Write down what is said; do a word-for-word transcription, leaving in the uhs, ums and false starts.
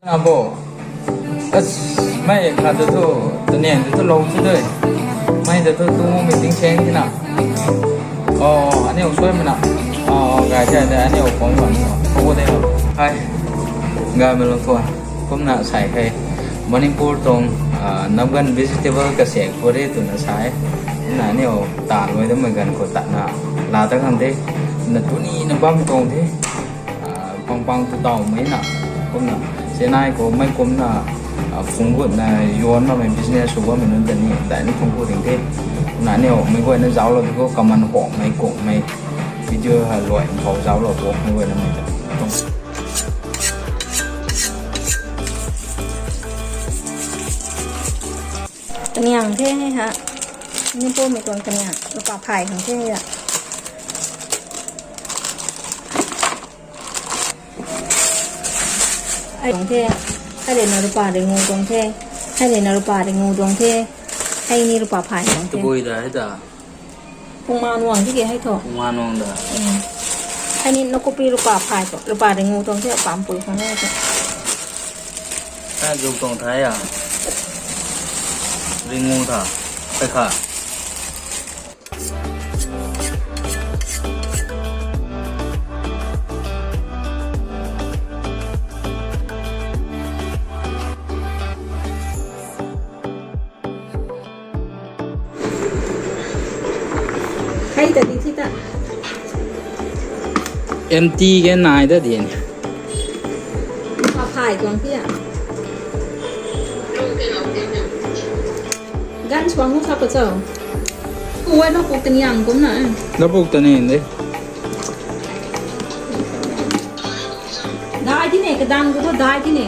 Abo. As, mei khat tu tu, taniang tu tu lou tu dui. Mei tu tu tu meeting cheng tina. Oh, aniu suai mana. Oh, gay chai de, aniu kong wan. Kong de. Hai. Gay mei lou tu. Kumna sai khe. Manipur tuang, ah, Namgan vegetable kasek puri twna sai. Kumna aniu ta loi de mei ganv khou tatna. La ta khang de. Na tuni na bam tuang de. Ah, pang pang tu taw mei na, kumna, Chennai khou mei kumna, ah, phung gut na yon na mei business sw bammei nunc ta ni, dai na phung gut ding the. Kumna aniu mei guayna zauclou tu khou kaman hawmei, kummei, video ha luai khou zauclou tu mei guayna mei ta. Kaniang the hei ha. Ni po mei tuang kaniang, lupa phay khang the hei a. Ai tuang the. Hei le na lupa ringu tuang the. Hei le na lupa ringu tuang the. Hei ni lupa phay tuang the. Tabui da hei da. Pung ma nuang tiki hei tho. Pung ma nuang da. Hei ni na kupi lupa phay tho. Lupa ringu tuang the, pam pui khang hei tho. Hei zuk tuang thai a. Ringu tha. Hei kha. Hei ta di thi ta. Empty ke nai ta di ni. Pa phay tuang thi a. Gan suang nu kha pa cho. Kuai na puk taniang kumna. Na puk taniang de. Dai thi ne, kadang tu dai thi ne.